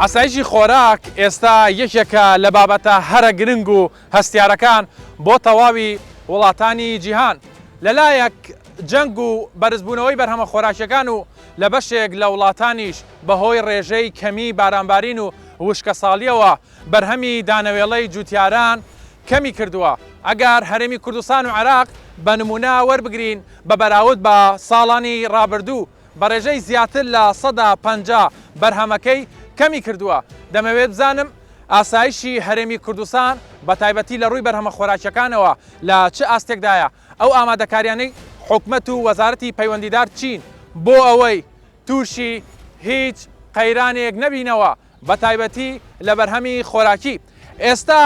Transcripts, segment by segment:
ئاسایشی خۆراک ئێستا یەکێکە لە بابەتە هەرە گرنگ و هەستیارەکان بۆ تەواوی وڵاتانی جیهان. لەلایەک جەنگ و بەرزبوونەوەی بەرهەمە خۆراکیەکان و لە بەشێک لە وڵاتانیش بەهۆی ڕێژەی کەمی بارانبارین و وشکەساڵیەوە بەرهەمی دانەوێڵەی جوتیاران کەمی کردووە، ئەگەر هەرێمی کوردستان و عێراق بە نموونە وەربگرین بە بەراورد بە ساڵانی ڕابردوو بە ڕێژەی زیاتر لە 50% بەرهەمەکەی کەمی کردووە، دەمەوێت بزانم ئاسایشی هەرێمی کوردستان بە تایبەتی لە ڕووی بەرهەمە خۆراکیەکانەوە لە چ ئاستێکدایە، ئەو ئامادەکاریانەی حکومەت و وەزارەتی پەیوەندیدار چین بۆ ئەوەی تووشی هیچ قەیرانێک نەبینەوە بەتایبەتی لە بەرهەمی خۆراکی. ئێستا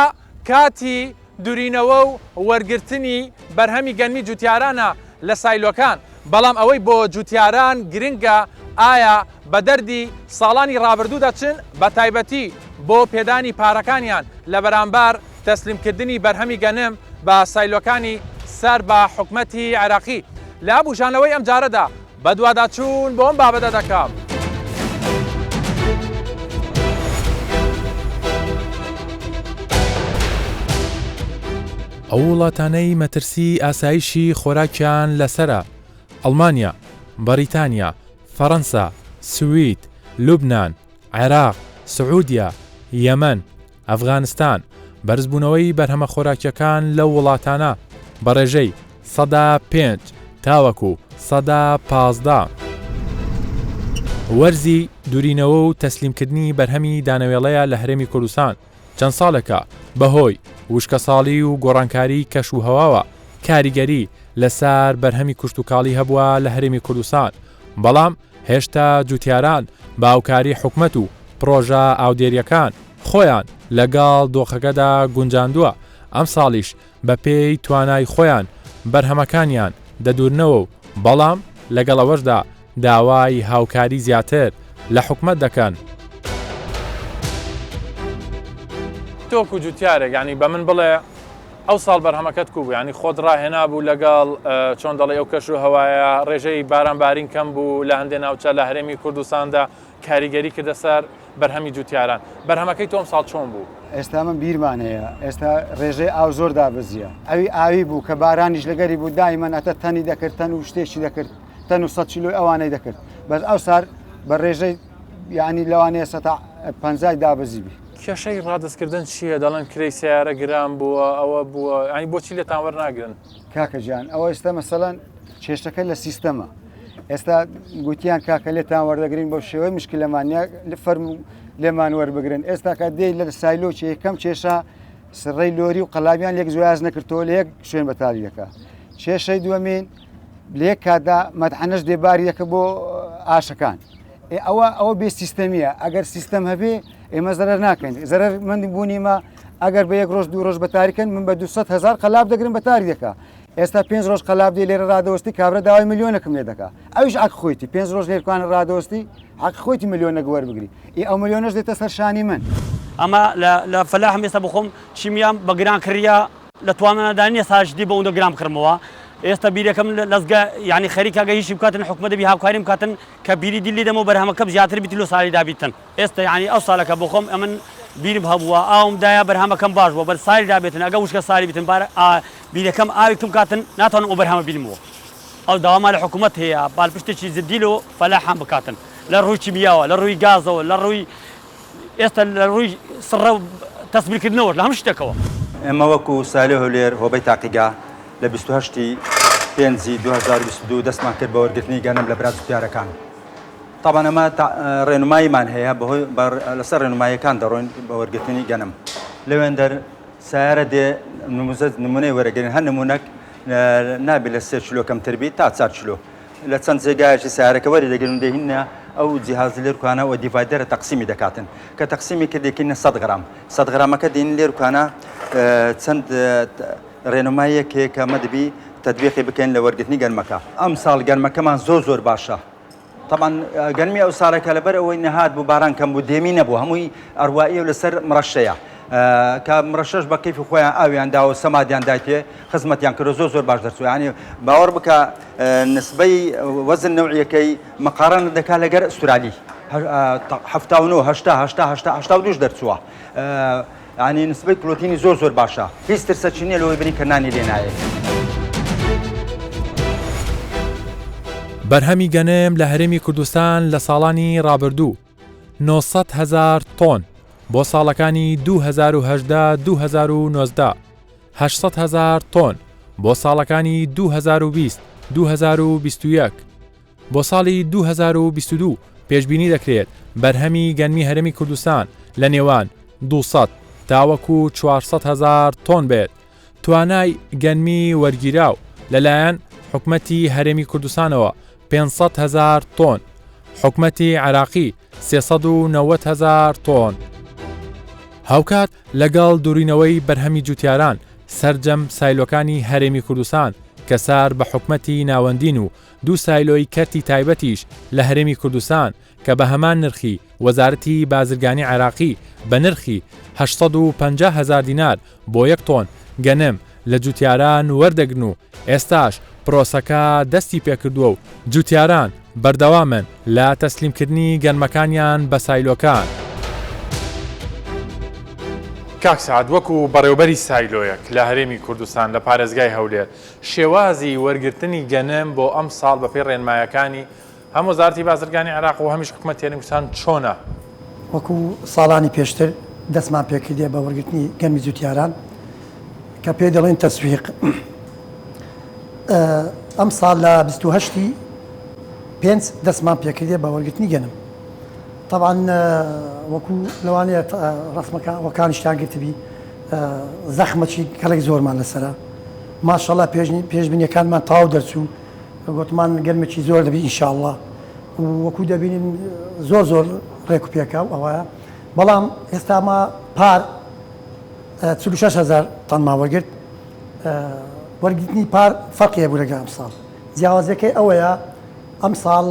کاتی دورینەوە و وەرگرتنی بەرهەمی گەنمی جوتیارانە لە سایلۆکان، بەڵام ئەوەی بۆ جوتیاران گرنگە ئایا بە دەردی ساڵانی ڕابردوو دەچن بەتایبەتی بۆ پێدانی پارەکانیان لە بەرامبەر تەسلیمکردنی بەرهەمی گەنم بە سایلۆکانی سەر بە حکومەتی عێراقی لە بوژانەوەی ئەمجارەدا بەدواداچوون بۆ ئەم بابەتە دەکەم. ئەو وڵاتانەی مەترسی ئاسایشی خۆراکیان لەسەرە، ئەڵمانیا، بەڕیتانیا، فەڕەنسا، سوید، لوبنان، عێراق، سعودیە، یەمەن، ئەفغانستان، بەرزبوونەوەی بەرهەمە خۆراکیەکان لەو وڵاتانە بە ڕێژەی 5% تاوەکو 15%. وەرزی دورینەوە و تەسلیمکردنی بەرهەمی دانەوێڵەیە لە هەرێمی کوردستان چەند ساڵێکە بەهۆی وشکەساڵی و گۆڕانکاری کەش و هەواوە کاریگەری لەسەر بەرهەمی کشتوکاڵی هەبووە لە هەرێمی کوردستان بەڵام هێشتا جوتیاران بە هاوکاری حکومەت و پڕۆژە ئاودێرییەکان خۆیان لەگەڵ دۆخەکەدا گونجاندووە، ئەمساڵیش بەپێی توانای خۆیان بەرهەمەکانیان دەدورنەوە و بەڵام لەگەڵ ئەوەشدا داوای هاوکاری زیاتر لە حکومەت دەکەن. تۆ وەکو جوتیارێک یانی بە من بڵێ ئەو ساڵ بەرهەمەکەت کو بوو یانی خۆت ڕاهێنابوو لەگەڵ چۆن دەڵێ ئەو کەش و هەوایە ڕێژەی باران بارین کەم بوو لە هەندێ ناوچە لە هەرێمی کوردستاندا کاریگەری کردە سەر بەرهەمی جوتیاران بەرهەمەکەی تۆم ساڵ چۆن بوو؟ ئێستا من بیرمان هەیە ئێستا ڕێژەی ئاو زۆر دابەزیە ئەوی ئاوی بوو کە بارانیش لەگەری بوو دایمەن ئەتە تەنی دەکرد تەن و شتێکی دەکرد تەن و 100 کیلۆی ئەوانەی دەکرد بەس ئەو سار بە ڕێژەی یعنی لەوانەیە سەتا پەنجای دابەزی بی. کێشەی ڕادەستکردن چییە؟ دەڵێن کرێی سەیارە گران بووە، ئەوە بووە، یانی بۆچی لێتان وەرناگرن؟ کاکە گیان ئەوە ئێستا مەسەلەن کێشەکە لە سیستەمە ئێستا گوتیان کاکە لێتان وەردەگرین بەو شێوەی مشکلەمان نیە فەرموو لێمان وەربگرن ئێستا کە دێی لە سایلۆکی یەکەم کێشە سڕەی لۆری و قەلابیان لێک جیاواز نەکردەوە لە یەک شوێن بەتالی دەکا کێشەی دووەمین لە یەک کاتدا مەدحەنەش دێ باری دەکە بۆ ئاشەکان ئەوە ئەوە بێ سیستەمیە ئەگەر سیستەم هەبێ ئێمە زەرەر ناکەین زەرەر من بوونیمە ئەگەر بە یەک ڕۆژ دوو ڕۆژ بەتاریکن من بە 200 هزار قەلاب دەگرم بەتاری دەکا ئێستا پێنج ڕۆژ قەلاب دێ لێرە ڕادەوەستی کابرا داوای ملیۆنەکم لێ دەکا ئەویش عەق خۆیتی پێنج ڕۆژ لێرکوانە ڕادەوەستی حەق خۆیتی ملیۆنەک وەربگری ئی ئەو ملیۆنەش دێتە سەر شانی من. ئەمە لە لە فەلاحم ئێستا بخۆم شیمیام بە گران کڕیە لە توانادا نییە ساجدی بە ئەوندە گران بکڕمەوە ئێستا بیرەکەم لەزگە یانی خەریکە گە هیچی بکاتن حکومەت دەبی هاوکاریم بکاتن کە بیری دیلی دەمەوە بەرهەمەکەم زیاتر بیت لۆ سالی دابیتن ئێستا یانی ئەو سالەکە بۆخۆم ئەمن بیرم هەبووە ئاوم دایە بەرهەمەکەم باش بووە بەس سالی دابێتن ئەگە وشکە سالی بیتن بار بیرەکەم ئاوی کم کاتن ناتوانم ئەو بەرهەمە بینمەوە ئەو داوامان لە حکومەت هەیە پالپشتێکی جدی لۆ فەلاحان بکاتن لە ڕووی کیمیاوە لە ڕووی گازەوە لە ڕووی ئێستا لە ڕووی سڕە و تەسبیرکردنەوە لە هەموو شتێکەوە. ئێمە وەکو سایلۆ هەولێر هۆبەی تاقیگا لە 28 ی پێنجی 2022 دەستمان کرد بە وەرگرتنی گەنم لە برا جوتیارەکان. تەبعەن ئەمە ڕێنماییمان هەیە بەهۆی لەسەر ڕێنماییەکان دەڕۆین بە وەرگرتنی گەنم. لەوێندەر سایارە دێ نموزە نمونەی وەرەگرن هەر نمونەک نابێت لە سێ کیلۆ کەمتر بیت تا چار کیلۆ لە چەند جێگایەکی سیارەکە وەری دەگرن و دەهینە ئەو جیهاز لێرکانە و divider ە تەقسیمی دەکاتن کە تەقسیمی کرد دەکەینە 100 غرام 100 غرامەکە دێن لێرکانە چەند ڕێنماییەک هەیە کە ئەمە دەبی تەتبیقی بکەین لە وەرگرتنی گەنمەکە ئەمساڵ گەنمەکەمان زۆر زۆر باشە تەبعەن گەنمی ئەو ساڵە کە لەبەر ئەوەی نەهات بوو باران کەم بوو دێمی نەبوو هەمووی ئەڕواییە و لەسەر مڕەشەیە کە مڕەشەش بە کەیفی خۆیان ئاویان داوە و سەمادیان دایتێ خزمەتیان کردو زۆر زۆر باش دەرچوو یعنی باوەڕ بکە نسبەی وەزن نەوعیەکەی مقارنە دەکا لەگەر ئوسترالی. 79 80 80 80 82 دەرچووە یانی نسبەی پرۆتینی زۆر زۆر باشە هیچ ترسەکی نییە لەوەی بری کە نانی لێ نایەت. بەرهەمی گەنم لە هەرێمی کوردستان لە ساڵانی ڕابردوو 900 هەزار تۆن بۆ ساڵەکانی 2018 2019 800 هەزار تۆن بۆ ساڵەکانی 2020 2021 بۆ ساڵی 2022 پێشبینی دەکرێت بەرهەمی گەنمی هەرێمی کوردستان لە نێوان 200 تاوەکو 400 هەزار تۆن بێت. توانای گەنمی وەرگیراو لەلایەن حکومەتی هەرێمی کوردستانەوە 500 هەزار تۆن، حکومەتی عێراقی 390 هەزار تۆن. هاوکات لەگەڵ دورینەوەی بەرهەمی جوتیاران، سەرجەم سایلۆکانی هەرێمی کوردستان کە سار بە حکومەتی ناوەندین و دوو سایلۆی کەرتی تایبەتیش لە هەرێمی کوردستان کە بە هەمان نرخی وەزارەتی بازرگانی عێراقی بە نرخی 850 هەزار دینار بۆ یەک تۆن گەنم لە جوتیاران وەردەگرن و ئێستاش پرۆسەکە دەستی پێکردووە و جوتیاران بەردەوامن لە تەسلیمکردنی گەنمەکانیان بە سایلۆکان. کاک سەعد وەکو بەڕێوبەری سایلۆیەک لە هەرێمی کوردستان لە پارێزگای هەولێر شێوازی وەرگرتنی گەنم بۆ ئەمساڵ بەپێی ڕێنمایەکانی هەم وەزارەتی بازرگانی عێراق و هەمیش حکومەتی هەرێمی کوردستان چۆنە؟ وەکو ساڵانی پێشتر دەستمان پێکردیە بە وەرگرتنی گەنمی جوتیاران کە پێی دەڵێن تەسویق. ئەم ساڵ لە 28 پێنج دەستمان پێکردیە بە وەرگرتنی گەنم. طبعا وەکو لەوانەیە ڕەسمەکە وەکانیشتان گرتبی زەخمەکی گەڵێک زۆرمان لەسەرە. ماشەڵا پێشبینیەکانمان تەواو دەرچوو. گۆتمان گەنمێکی زۆر دەبی ان شاء اللە و وەکو دەبینین زۆر زۆر ڕێک و پێکە و ئەوەیە بەڵام ئێستا ما پار 46 هزار تەنمان وەرگرت وەرگرتنی پار فەرقی هەبوو لەگەڵ ئەمساڵ جیاوازیەکەی ئەوەیە ئەمساڵ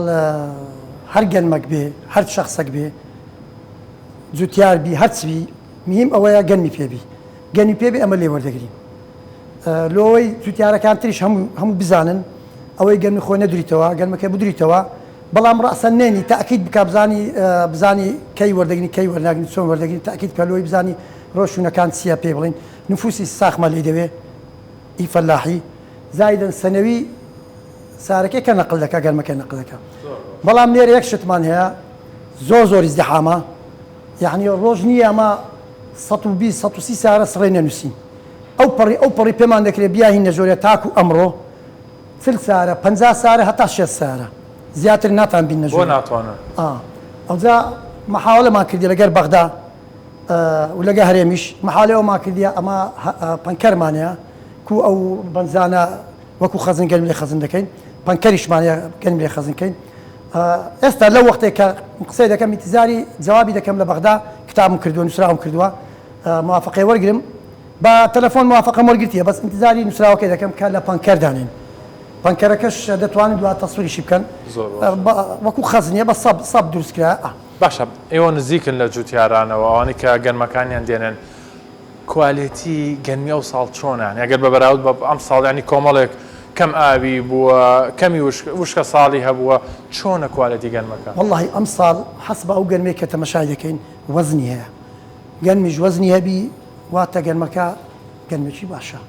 هەر گەنمەک بێ هەر شخصێک بێ جوتیار بی هەرچ بی مهم ئەوەیە گەنمی پێبی گەنمی پێبی ئەمە لێ وەردەگرین لۆوەی جوتیارەکان تریش هەموو هەموو بزانن ئەوەی گەرمی خۆی نەدریتەوە گەرمەکە بدریتەوە بەڵام ڕەسەن نێنی تاکیید بکە بزانی بزانی کەی وەردەگری کەی وەرناگری چۆن وەردەگری تاکیید کە لۆی بزانی ڕۆشونەکان چییە پێی بڵین نفوسی ساخمە لی دەوێ ئی فەلاحی زایدن سەنەوی سارەکەی کە نەقل دەکا گەرمەکە نەقل دەکا بەڵام لێرە یەک شتمان هەیە زۆر زۆر ئیزدحامە یعنی ڕۆژ نییە ئەمە 120 130 سارە سڕێ نەنووسین ئەو پەڕی ئەو پەڕی پێمان دەکرێ بیاهینە ژۆرێ تاکو ئەمڕۆ 40 سارە 50 سارە هەتا 60 سارە زیاتر ناتان بینە بۆ ژۆرێ ناتوانن؟ ئا ئەوجا مەحاوەلەمان کردی لەگەر بەغدا و لەگە هەرێمیش مەحاولەی ئەومان کردیە ئەمە پەنکەرمانەیە کو ئەو بەنزانە وەکو خەزن گەرم لێ خەزن دەکەین پەنکەریشمان هەیە گەرم لێ خەزن کەین ئێستا لەو وەختێک کە قسەی دەکەم ئینتیزاری جوابی دەکەم لە بەغدا کتابم کردووە نووسراوم کردووە موافقەی وەرگرم بە تەلەفۆن موافقەم وەرگرتیە بەس ئینتیزاری نووسراوەکەی دەکەم کە لە پەنکەر دانێن پەنکەرەکەش دەتوانن دوا تەسویریشی بکەن وەکو خەزنیە بە سەب سەب دروست کرا. باشە ئێوە نزیکن لە جوتیارانەوە ئەوانەی کە گەنمەکانیان دێنن کوالێتی گەنمی ئەو ساڵ چۆنە یانی ئەگەر بە بەراورد بە ئەم ساڵ یانی کۆمەڵێک کەم ئاوی بووە کەمی وشکە ساڵی هەبووە چۆنە کوالێتی گەنمەکە؟ وەڵاهی ئەم ساڵ حەسب ئەو گەنمەی کە تەمەشای دەکەین وەزنی هەیە گەنمیش وەزنی هەبی واتە گەنمەکە گەنمێکی باشە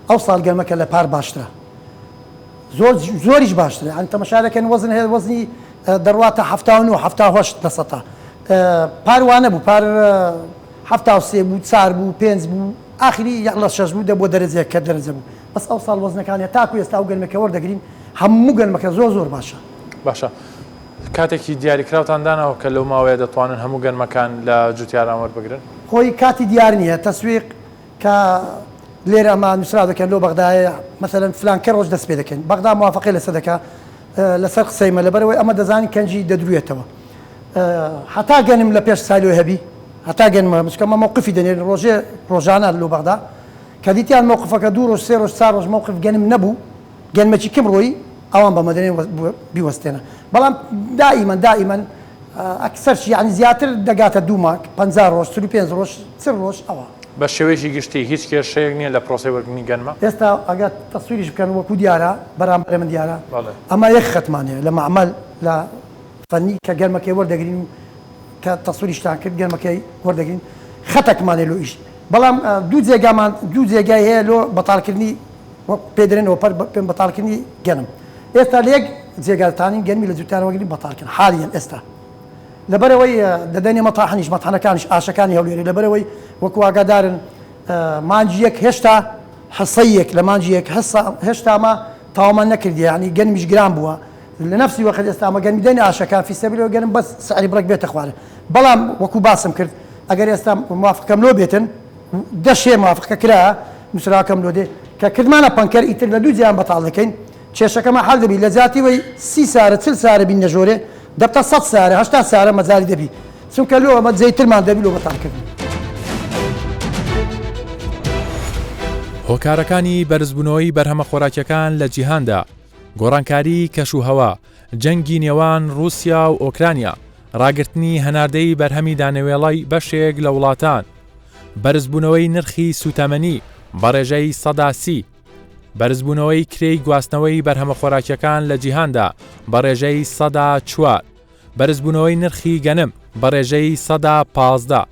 ئەو ساڵ گەنمەکە لە پار باشترە زۆر زۆریش باشترە یانی تەمەشا دەکەن وەزن هەیە وەزنی دەڕواتە 79 78 لە سەتا پار وانە بوو پار 73 بوو چار بوو پێنج بوو ئاخری یەک لە شەش بوو دەبووە دەرەجەیەک کە دەرەجە بوو بەس ئەو ساڵ وەزنەکانە تاکو ئێستا ئەو گەنمەکە وەردەگرین هەموو گەنمەکە زۆر زۆر باشە باشە کاتێکی دیاریکراوتان داناوە کە لەو ماوەیە دەتوانن هەموو گەنمەکان لە جوتیاران وەربگرن؟ خۆی کاتی دیار نییە تەسویق کە لێرە ئەمە نووسراو دەکەن لۆ بەغدایە مەسەلەن فلان کە ڕۆژ دەست پێ دەکەین بەغدا موافقەی لەسەر دەکا لەسەر قسەی مە لەبەرئەوەی ئەمە دەزانین کەنجی دەدروێتەوە هەتا گەنم لە پێش سایلۆی هەبی هەتا گەنمە بچکە مە مەوقفی دەنێرین ڕۆژێ ڕۆژانە لۆ بەغدا کە دیتیان مەوقفەکە دوو ڕۆژ سێ ڕۆژ چار ڕۆژ مەوقف گەنم نەبوو گەنمەکی کم ڕۆیی ئەوان بە مەدەنێن بیوەستێنە بەڵام دائیمەن دائیمەن ئەکسەرشی یانی زیاتر دەگاتە دوو مانگ 50 ڕۆژ 45 ڕۆژ 40 ڕۆژ ئەوە. بە شێوەیەکی گشتی هیچ کێشەیەک نییە لە پرۆسەی وەرگرتنی گەنمە؟ ئێستا ئەگەر تەسویریش بکەن وەکو دیارە بەرامبەر من دیارە ئەمە یەک خەتمان هەیە لە مەعمەل لە. فەنی کە گەرمەکەی وەردەگرین و کە تەسوریشتان کرد گەرمەکەی وەردەگرین خەتەکمان لۆ ئیش بەڵام دوو جێگامان دوو جێگای هەیە لۆ بەتاڵکردنی وەک پێ دەرێن ئۆپەر پێم بەتاڵکردنی گەنم ئێستا لە یەک جێگا تانین گەنمی لە جوتیارەوە گرین بەتاڵکردن حالیەن ئێستا لەبەرەوەی دەدەنێ مەتاحنیش مەتحەنەکانیش ئاشەکانی هەولێری لەبەرەوەی وەکو ئاگادارن مانگی یەک هێشتا حسەیەک لە مانگی یەک حسە هێشتا ما تەواومان نەکردیە یعنی گەنمیش گران بووە لە نەفسی وەخت ئێستا ئەمە گەنمی دەنی ئاشەکان فی سەبیل گەنم بەس سعری بڕێک بێتە خوارێ بەڵام وەکو باسم کرد ئەگەر ئێستا موافقەکەم لۆ بێتن دەشێ موافقە کرا نووسراوەکەم لۆ دێ کە کردمانە پەنکەر ئیتر لە دوو جیان بەتاڵ دەکەین کێشەکەمان حەل دەبی لە جیاتی وەی سی سارە چل سارە بینە ژۆرێ دەبتە سەد سارە هەشتا سارە مەجالی دەبی چونکە لۆ ئەمە جێی ترمان دەبی لۆ بەتاڵ کردن. هۆکارەکانی بەرزبوونەوەی بەرهەمە خۆراکیەکان لە جیهاندا، گۆڕانکاریی کەشوهەوا، جەنگی نێوان ڕووسیا و ئۆکرانیا، ڕاگرتنی هەناردەی بەرهەمی دانەوێڵەی بەشێک لە وڵاتان، بەرزبوونەوەی نرخی سووتەمەنی بە ڕێژەی 30%، بەرزبوونەوەی کرێی گواستنەوەی بەرهەمە خۆراکیەکان لە جیهاندا بە ڕێژەی 4%، بەرزبوونەوەی نرخی گەنم بە ڕێژەی 15%،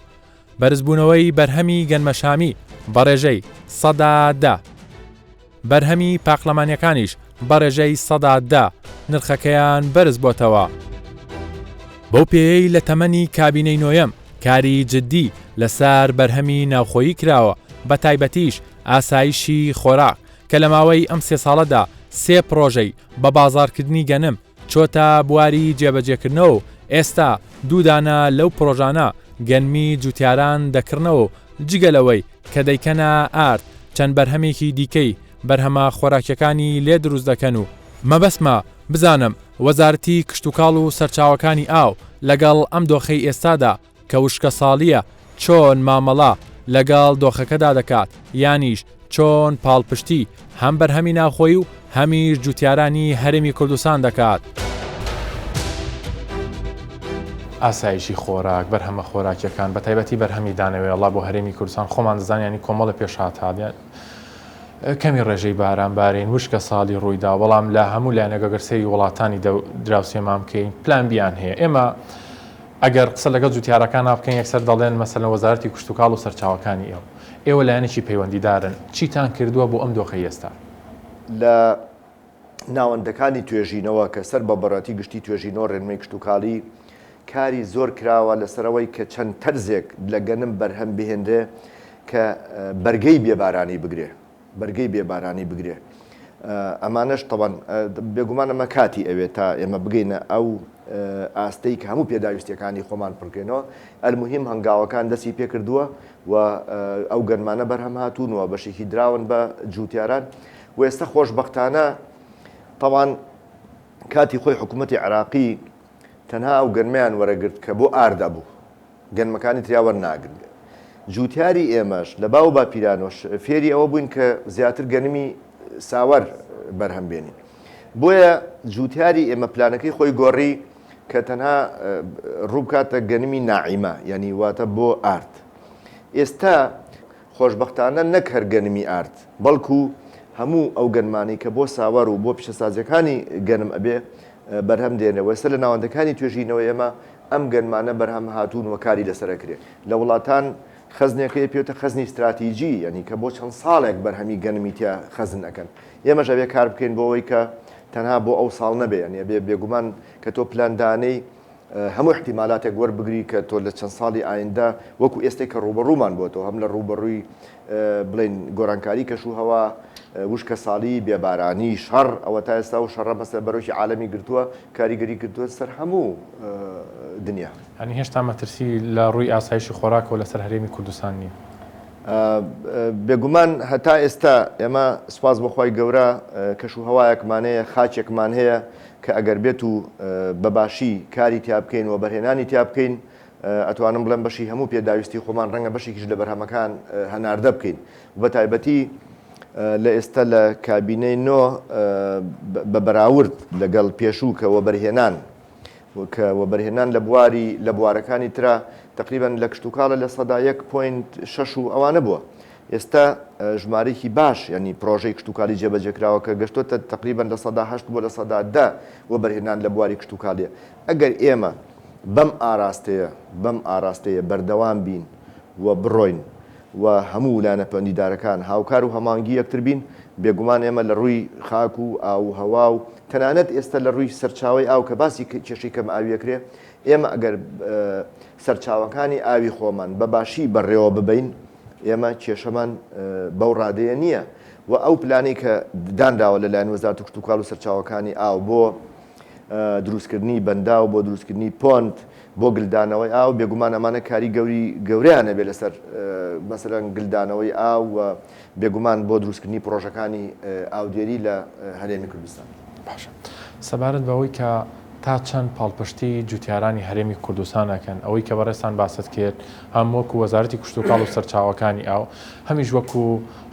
بەرزبوونەوەی بەرهەمی گەنمەشامی بە ڕێژەی 10%. بەرهەمی پاقلەمانیەکانیش بە ڕێژەی 10% نرخەکەیان بەرز بۆتەوە. بەو پێیەی لە تەمەنی کابینەی نۆیەم کاری جدی لەسەر بەرهەمی ناوخۆیی کراوە بە تایبەتیش ئاسایشی خۆراک کە لە ماوەی ئەم سێ ساڵەدا سێ پڕۆژەی بە بازاڕکردنی گەنم چۆتە بواری جێبەجێکردنەوە و ئێستا دوو دانە لەو پڕۆژانە گەنمی جوتیاران دەکڕنەوە و جگە لەوەی کە دەیکەنە ئارد چەند بەرهەمێکی دیکەی بەرهەمە خۆراکیەکانی لێ دروست دەکەن و مەبەستمە بزانم وەزارەتی کشتوکاڵ و سەرچاوەکانی ئاو لەگەڵ ئەم دۆخەی ئێستادا کە وشکەساڵییە چۆن مامەڵە لەگەڵ دۆخەکەدا دەکات، یانیش چۆن پاڵپشتی هەم بەرهەمی ناوخۆیی و هەمیش جوتیارانی هەرێمی کوردستان دەکات. ئاسایشی خۆراک، بەرهەمە خۆراکیەکان، بەتایبەتی بەرهەمی دانەوێڵە بۆ هەرێمی کوردستان، خۆمان دەزانین یانی کۆمەڵە پێشهات هات، کەمی ڕێژەی باران بارین، وشکە ساڵی ڕوویدا، بەڵام لە هەموو لایەنێک ئەگەر سەیری وڵاتانی دراوسێمان بکەین پلان بیان هەیە. ئێمە ئەگەر قسە لەگەڵ جوتیارەکانا بکەین یەکسەر دەڵێن مەسەلەن وەزارەتی کشتوکاڵ و سەرچاوەکانی ئێو. ئێوە لایەنێکی پەیوەندیدارن، چیتان کردووە بۆ ئەم دۆخەی ئێستا؟ لە ناوەندەکانی توێژینەوە کە سەر بە بەڕێوەتی گشتی توێژینەوە ڕێنمایی کشتوکاڵی کاری زۆر کراوە لەسەر ئەوەی کە چەند تەرزێک لە گەنم بەرهەم بهێنرێ کە بەرگەی بێبارانی بگرێ. بەرگەی بێ بارانی بگرێ ئەمانەش تەبان بێگومان ئەمە کاتی ئەوێت تا ئێمە بگەینە ئەو ئاستەی کە هەموو پێداویستیەکانی خۆمان پڕکەینەوە ئەلموهیم هەنگاوەکان دەستی پێکردووە و ئەو گەنمانە بەرهەم هاتوون و بەشێکی دراون بە جوتیاران و ئێستا خۆشببختانە تەوان کاتی خۆی حکوومەتی عراقی تەنها ئەو گەنمیان وەرەگرت کە بۆ ئاردا بوو گەنمەکانی تریا وەرناگرن. جووتیاری ئێمەش لە باو و باپیرانەوە فێری ئەوە بووین کە زیاتر گەنمی ساوەر بەرهەم بێنین. بۆیە جووتیاری ئێمە پلانەکەی خۆی گۆڕی کە تەنها ڕووبکاتە گەنمی ناعیمە یانی واتە بۆ ئارد. ئێستا خۆشبەختانە نەک هەر گەنمی ئارد بەڵکو هەموو ئەو گەنمانەی کە بۆ ساوەر و بۆ پیشەسازیەکانی گەنم ئەبێ بەرهەم دێنێ و ئێستا لە ناوەندەکانی توێژینەوەی ئێمە ئەم گەنمانە بەرهەم هاتوون و کاری لەسەر ئەکرێ. لە وڵاتان خەزنێک هەیە پێوتە خەزنی ستراتیجی یانی کە بۆ چەند ساڵێک بەرهەمی گەنمی تیا خەزن ئەکەن. ئێمەش ئەبێ کار بکەین بۆ ئەوەی کە تەنها بۆ ئەو ساڵ نەبێ یانی ئەبێ بێگومان کە تۆ پلان دانێی هەموو ئیحتیمالاتێک وەربگری کە تۆ لە چەند ساڵی ئایندە وەکو ئێستەی کە ڕووبەڕوومان بۆتەوە هەم لە ڕووبەڕووی بڵێین گۆرانکاری کەش و هەوا، وشکەساڵی، بێبارانی، شەڕ، ئەوە تا ئێستا ئەو شەڕە مەسەلەن بەرۆکی عالەمی گرتووە، کاریگەری کردووە سەر هەموو دنیا. یانی هێشتا مەترسی لە ڕووی ئاسایشی خۆراکەوە لەسەر هەرێمی کوردستان نییە؟ بێگومان هەتا ئێستا ئێمە سوپاس بۆ خوای گەورە کەش و هەوایەکمان هەیە، خاکێکمان هەیە کە ئەگەر بێت و بە باشی کاری تیا بکەین، وەبەرهێنانی تیا بکەین، ئەتوانم بڵێم بەشی هەموو پێداویستی خۆمان ڕەنگە بەشێکیش لە بەرهەمەکان هەناردە بکەین بە تایبەتی لە ئێستا لە کابینەی نۆ بە بەراورد لەگەڵ پێشوو کە وەبەرهێنان کە وەبەرهێنان لە بواری لە بوارەکانی ترا تقریبا لە کشتوکاڵە 1.6% و ئەوانە بووە. ئێستا ژمارەیەکی باش یانی پرۆژەی کشتوکاڵی جێبەجێ کراوە کە گەشتۆتە تەقریبەن 8% بۆ 10% وەبەرهێنان لە بواری کشتوکاڵیە. ئەگەر ئێمە بەم ئاراستەیە بەم ئاراستەیە بەردەوام بین و بڕۆین و هەموو لایەنە پەیوەندیدارەکان هاوکار و هەماهەنگی یەکتر بین، بێگومان ئێمە لە ڕووی خاک و ئاو و هەوا و تەنانەت ئێستا لە ڕووی سەرچاوەی ئاو کە باسی کێشەی کەم ئاوی ئەکرێ، ئێمە ئەگەر سەرچاوەکانی ئاوی خۆمان بە باشی بەڕێوە ببەین، ئێمە کێشەمان بەو ڕادەیە نییە و ئەو پلانەی کە دانراوە لەلایەن وەزارەتی کشتوکاڵ و سەرچاوەکانی ئاو بۆ دروستکردنی بەنداو، بۆ دروستکردنی پۆند، بۆ گلدانەوەی ئاو، بێگومان ئەمانە کاری گەوری گەورەیان هەبێت لەسەر مەسەلەن گلدانەوەی ئاو و بێگومان بۆ دروستکردنی پڕۆژەکانی ئاودێری لە هەرێمی کوردستان. باشە سەبارەت بەوەی کە تا چەند پاڵپشتی جوتیارانی هەرێمی کوردستان ئەکەن، ئەوەی کە بەڕێزتان باست کرد هەم وەکو وەزارەتی کشتوکاڵ و سەرچاوەکانی ئاو، هەمیش وەکو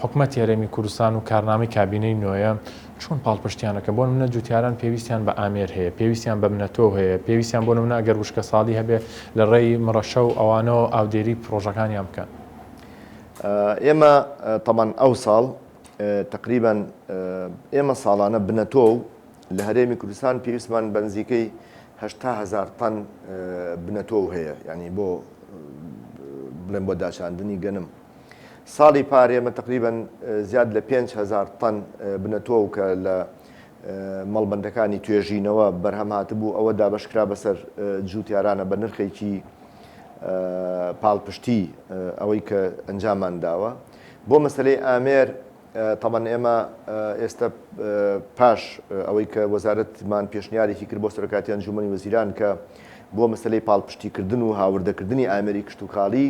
حکومەتی هەرێمی کوردستان و کارنامەی کابینەی نۆیەم، چۆن پاڵپشتیان ئەکەن؟ بۆ نمونە جوتیاران پێویستیان بە ئامێر هەیە، پێویستیان بە بنەتۆو هەیە، پێویستیان بۆ نمونە ئەگەر وشکەساڵی هەبێ لە ڕێی مڕەشە و ئەوانەوە ئاودێری پڕۆژەکانیان بکەن. ئێمە تەبعەن ئەوساڵ تەقریبەن ئێمە ساڵانە بنەتۆو لە هەرێمی کوردستان پێویستمان بە نزیکەی 80 هەزار تەن بنەتۆو هەیە یعنی بۆ بڵێم بۆ داچاندنی گەنم. ساڵی پار ئێمە تەقریبەن زیاد لە 5000 تەن بنەتۆو کە لە مەڵبەندەکانی توێژینەوە بەرهەم هاتبوو ئەوە دابەشکرا بەسەر جووتیارانە بە نرخێکی پاڵپشتی ئەوەی کە ئەنجامان داوە. بۆ مەسەلەی ئامێر تەبەن ئێمە ئێستا پاش ئەوەی کە وەزارەتمان پێشنیارێکی کرد بۆ سەرۆکایەتی ئەنجومەنی وەزیران کە بۆ مەسەلەی پاڵپشتیکردن و هاوردەکردنی ئامێری کشتوکاڵی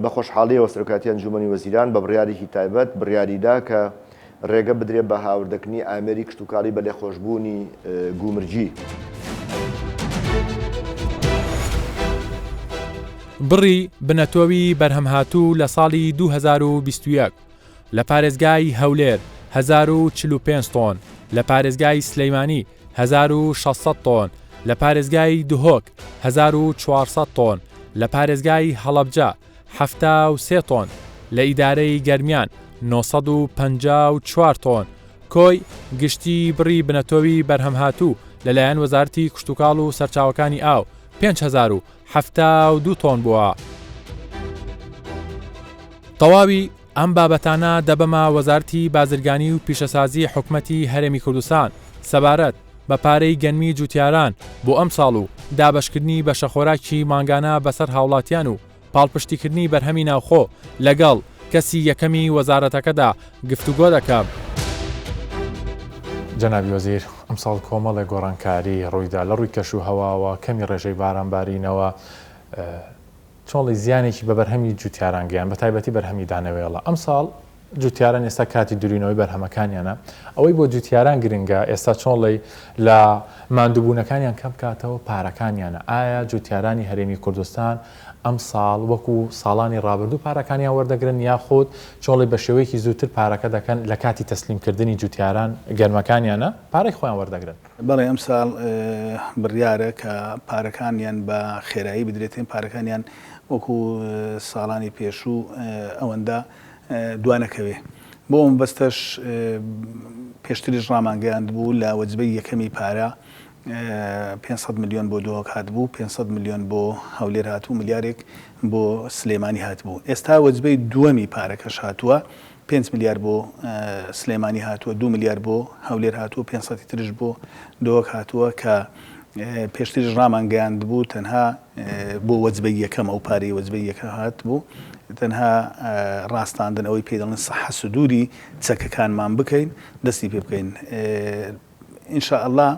بە خۆشحاڵیەوە سەرۆکایەتی ئەنجومەنی وەزیران بە بڕیارێکی تایبەت بڕیاریدا کە ڕێگە بدرێت بە هاوردەکردنی ئامێری کشتوکاڵی بە لێخۆشبوونی گومرگی. بڕی بنەتۆوی بەرهەمهاتوو لە ساڵی 2021 لە پارێزگای هەولێر 1045 تۆن، لە پارێزگای سلیمانی 1600 تۆن، لە پارێزگای دهۆک 1400 تۆن، لە پارێزگای هەڵەبجە 73 تۆن، لە ئیدارەی گەرمیان 954 تۆن، کۆی گشتی بڕی بنەتۆوی بەرهەمهاتوو لەلایەن وەزارەتی کشتوکاڵ و سەرچاوەکانی ئاو 5072 تۆن بووە. تەواوی ئەم بابەتانە دەبەمە وەزارەتی بازرگانی و پیشەسازی حکومەتی هەرێمی کوردستان سەبارەت بە پارەی گەنمی جوتیاران بۆ ئەمساڵ و دابەشکردنی بەشەخۆراکی مانگانە بەسەر هاوڵاتیان و پاڵپشتیکردنی بەرهەمی ناوخۆ لەگەڵ کەسی یەکەمی وەزارەتەکەدا گفتوگۆ دەکەم. جەنابی وەزیر، ئەمساڵ کۆمەڵێک گۆڕانکاری ڕوویدا لە ڕووی کەشوهەواوە، کەمی ڕێژەی بارانبارینەوە، چۆڵی زیانێکی بە بەرهەمی جوتیاران گەیاند، بەتایبەتی بەرهەمی دانەوێڵە. ئەمساڵ جوتیاران ئێستا کاتی دروینەوەی بەرهەمەکانیانە، ئەوەی بۆ جوتیاران گرنگە ئێستا چۆڵی لە ماندووبوونەکانیان کەم بکاتەوە پارەکانیانە، ئایا جوتیارانی هەرێمی کوردستان ئەمساڵ وەکو ساڵانی ڕابردوو پارەکانیان وەردەگرن یاخود چۆڵی بە شێوەیەکی زووتر پارەکە دەکەن لە کاتی تەسلیمکردنی جوتیاران گەرمەکانیانە پارەی خۆیان وەردەگرن؟ بەڵێ ئەمساڵ بڕیارە کە پارەکانیان بە خێرایی بدرێتێن، پارەکانیان وەکو ساڵانی پێشوو ئەوەندە دوانەکەوێ. بۆ ئەو مەبەستەش پێشتریش ڕامانگەیاندبوو لە وەجبەی یەکەمی پارە 500 ملیۆن بۆ دهۆک هاتبوو، 500 ملیۆن بۆ هەولێر هاتبوو، ملیارێک بۆ سلێمانی هاتبوو. ئێستا وەجبەی دووەمی پارەکەش هاتووە، پێنج ملیار بۆ سلێمانی هاتووە، دوو ملیار بۆ هەولێر هاتووە، پێنج سەتی ترش بۆ دهۆک هاتووە کە پێشتریش ڕامانگەیاندبوو تەنها بۆ وەجبەی یەکەم ئەو پارەی وەجبەی یەکەم هاتبوو تەنها ڕاستاندن ئەوەی پێی دەڵێن سەحە سدوری چەکەکانمان بکەین دەستی پێ بکەین ان شاء اللە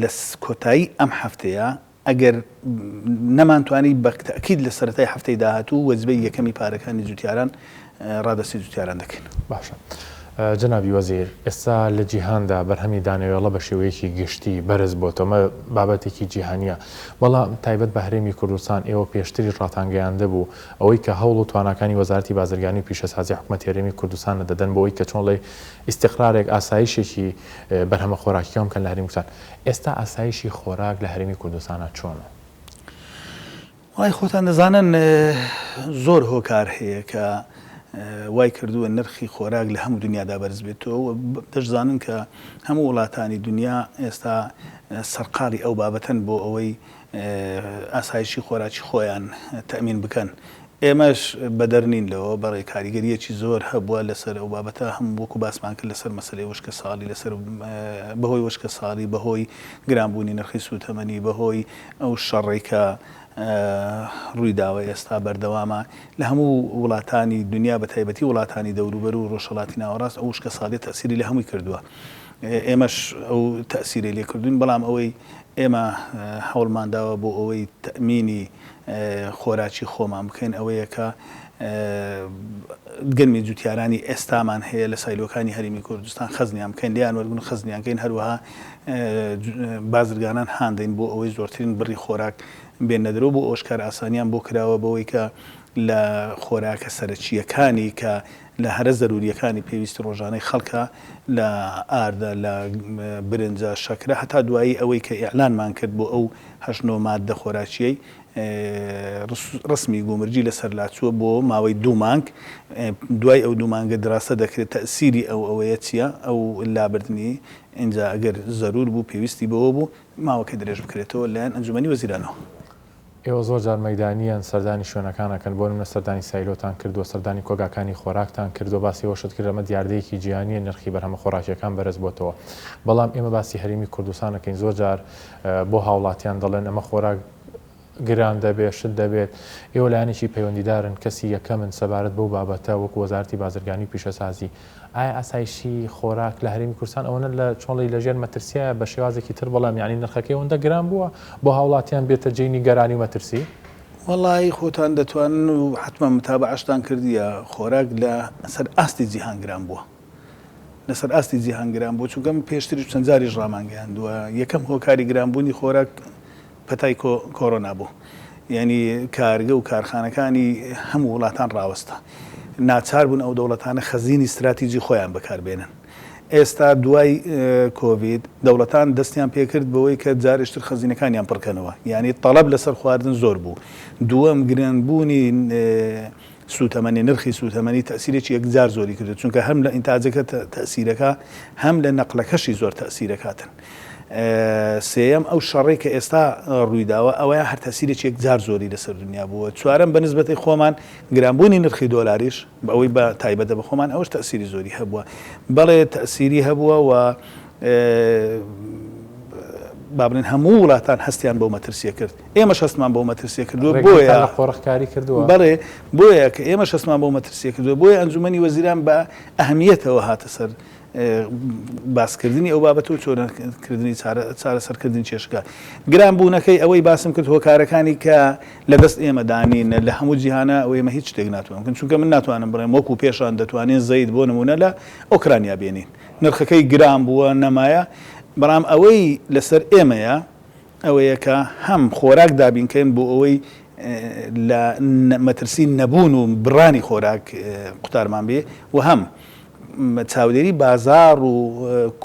لە کۆتایی ئەم هەفتەیە ئەگەر نەمانتوانی بە تەئکید لە سەرەتای هەفتەی داهاتوو وەجبەی یەکەمی پارەکانی جوتیاران ڕادەستی جوتیاران دەکەین. باشە جەنابی وەزیر ئێستا لە جیهاندا بەرهەمی دانەوێڵە بە شێوەیەکی گشتی بەرز بۆتەوە ئەمە بابەتێکی جیهانیە بەڵام تایبەت بە هەرێمی کوردستان ئێوە پێشتریش ڕاتانگەیاندبوو ئەوەی کە هەوڵ و تواناکانی وەزارەتی بازرگانی و پیشەسازی حکومەتی هەرێمی کوردستانە دەدەن بۆ ئەوەی کە چۆن ئیستیقرارێک ئاسایشێکی بەرهەمە خۆراکیەکان بکەن لە هەرێمی کوردستان ئێستا ئاسایشی خۆراک لە هەرێمی کوردستانا چۆنە؟ وەڵای خۆتان دەزانن زۆر هۆکار هەیە کە. وای کردووە نرخی خۆراک لە هەموو دنیادا بەرز بێتەوە و دەشزانن کە هەموو وڵاتانی دنیا ئێستا سەرقاڵی ئەو بابەتەن بۆ ئەوەی ئاسایشی خۆراکی خۆیان تەئمین بکەن. ئێمەش بەدەر نین لەوە، بەڵێ کاریگەرییەکی زۆر هەبووە لەسەر ئەو بابەتە، هەم وەکو باسمان کرد لەسەر مەسەلەی وشکەساڵی، لەسەر بەهۆی وشکەساڵی، بەهۆی گرانبوونی نرخی سووتەمەنی، بەهۆی ئەو شەڕەی کە ڕوویداوە ئێستا بەردەوامە لە هەموو وڵاتانی دنیا بە تایبەتی وڵاتانی دەوروبەر و ڕۆژهەڵاتی ناوەڕاست ئەو وشکەساڵیە تەئسیری لە هەمووی کردووە ئێمەش ئەو تەئسیرەی لێ کردوین بەڵام ئەوەی ئێمە هەوڵمان داوە بۆ ئەوەی تەئمینی خۆراکی خۆمان بکەین ئەوەیە کە گەنمی جوتیارانی ئێستامان هەیە لە سایلۆکانی هەرێمی کوردستان خەزنیان بکەین لێیان وەرگن خەزنیان کەین هەروەها بازرگانان هاندەین بۆ ئەوەی زۆرترین بڕی خۆراک بێننە دەرەوە بۆ ئەوەش کارئاسانیان بۆ کراوە بەوەی کە لە خۆراکە سەرەکییەکانی کە لە هەرە زەرورییەکانی پێویستی ڕۆژانەی خەڵکە لە ئاردە لە برنجە شەکرە هەتا دوایی ئەوەی کە ئیعلانمان کرد بۆ ئەو هەشت نۆ ماددە خۆراکییەی ڕسمی گومرگی لەسەر لاچووە بۆ ماوەی دوو مانگ، دوای ئەو دوو مانگە دراسە دەکرێت تەئسیری ئەو ئەوەیە چییە ئەو لابردنی، ئینجا ئەگەر زەرور بوو پێویستی بەوە بوو ماوەکە درێژ بکرێتەوە لەلایەن ئەنجومەنی وەزیرانەوە. ئێوە زۆر جار مەیدانییەن سەردانی شوێنەکان ئەکەن، بۆ نمونە سەردانی سایلۆتان کردووە، سەردانی کۆگاکانی خۆراکتان کردووە، باسی ئەوەشت کرد ئەمە دیاردەیەکی جیهانییە نرخی بەرهەمە خۆراکییەکان بەرز بۆتەوە، بەڵام ئێمە باسی هەرێمی کوردستان ئەکەین زۆر جار بۆ هاوڵاتیان دەڵێن ئەمە خۆراک گران دەبێت، شت دەبێت، ئێوە لایەنێکی پەیوەندیدارن، کەسی یەکەمن سەبارەت بەو بابەتە وەکو وەزارەتی بازرگانی و پیشەسازی، ئایا ئاسایشی خۆراک لە هەرێمی کوردستان ئەوەنە لە چۆڵی لە ژێر مەترسیایە بە شێوازێکی تر بڵێم یانی نرخەکەی ئەوەندە گران بووە بۆ هاوڵاتیان بێتە جێی نیگەرانی و مەترسی؟ وەڵایی خۆتان دەتوانن و حەتمەن متابەعەشتان کردیە خۆراک لە سەر ئاستی جیهان گران بووە. لەسەر ئاستی جیهان گران بووە، چونکە من پێشتریش چەند جاریش ڕامانگەیاندووە، یەکەم هۆکاری گرانبوونی خۆراک پەتای کۆرۆنا بوو، یانی کارگە و کارخانەکانی هەموو وڵاتان ڕاوەستا، ناچار بوون ئەو دەوڵەتانە خەزینی ستراتیجی خۆیان بەکار بێنن. ئێستا دوای کۆڤید دەوڵەتان دەستیان پێکرد بەوەی کە جارێشتر خەزینەکانیان پڕکەنەوە، یانی تەڵەب لەسەر خواردن زۆر بوو. دووەم گرانبوونی سووتەمەنی، نرخی سووتەمەنی تەئسیرێکی یەکجار زۆری کردووە، چونکە هەم لە ئینتاجەکە تەئسیرەکا، هەم لە نەقلەکەشی زۆر تەئسیرەکاتن. سێیەم ئەو شەڕەی کە ئێستا ڕوویداوە ئەوەیان هەر تەئسیرێکی یەکجار زۆری لەسەر دنیا بووە. چوارەم بە نسبەتی خۆمان گرانبوونی نرخی دۆلاریش ئەوەی بە تایبەتە بە خۆمان ئەوەش تەئسیری زۆری هەبووە. بەڵێ تەئسیری هەبووە و با بڵێن هەموو وڵاتان هەستیان بەو مەترسیە کرد. ئێمەش هەستمان بەو مەترسیە کردووە بۆیە لە قۆرخکاری کردووە بەڵێ بۆیە کە ئێمەش هەستمان بەو مەترسیە کردووە بۆیە ئەنجومەنی وەزیران بە ئەهمیەتەوە هاتە سەر باسکردنی ئەو بابەتە و چۆنکردنی چارەسەرکردنی کێشەکە گرانبوونەکەی ئەوەی باسم کرد هۆکارەکانی کە لە دەست ئێمە دانین لە هەموو جیهانە ئەو ئێمە هیچ شتێک ناتوانن بکەن چونکە من ناتوانم بڵێم وەکو پێشان دەتوانین زەیت بۆ نمونە لە ئۆکرانیا بێنین نرخەکەی گران بووە نەمایە بەڵام ئەوەی لەسەر ئێمەیە ئەوەیە کە هەم خۆراک دابین کەین بۆ ئەوەی لە مەترسی نەبوون و بڕانی خۆراک قوتارمان بێ و هەم چاودێری بازاڕ و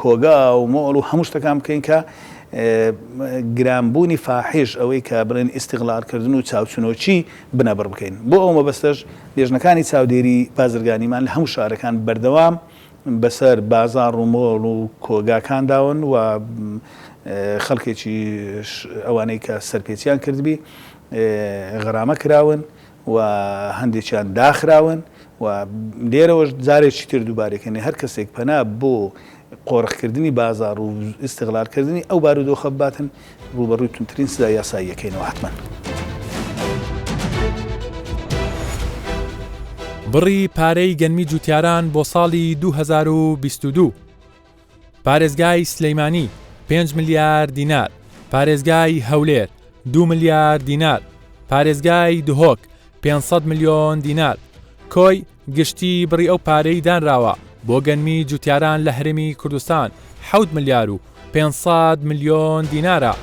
کۆگا و مۆڵ و هەموو شتەکان بکەین کە گرانبوونی فاحیش ئەوەی کە بڵێن ئیستیغلالکردن و چاوچنۆکی بنەبڕ بکەین. بۆ ئەو مەبەستەش لێژنەکانی چاودێری بازرگانیمان لە هەموو شارەکان بەردەوام بەسەر بازاڕ و مۆڵ و کۆگاکان داون و خەڵکێکی ئەوانەی کە سەرپێچیان کردبی غەرامە کراون و هەندێکیان داخراون و لێرەوەش جارێکی تر دووبارەکەنی هەر کەسێک پەنا بۆ قۆرخکردنی بازاڕ و ئیستغلالکردنی ئەو بارودۆخە بباتن ڕووبەڕووی توندترین سزای یاسایی ئەکەینەوە حەتمەن. بڕی پارەی گەنمی جوتیاران بۆ ساڵی 2022. پارێزگای سلیمانی 5 ملیار دینار، پارێزگای هەولێر 2 ملیار دینار، پارێزگای دهۆک 500 ملیۆن دینار. کۆی گشتی بڕی ئەو پارەی دانراوە بۆ گەنمی جوتیاران لە هەرێمی کوردستان حەوت ملیار و 500 ملیۆن دینارە.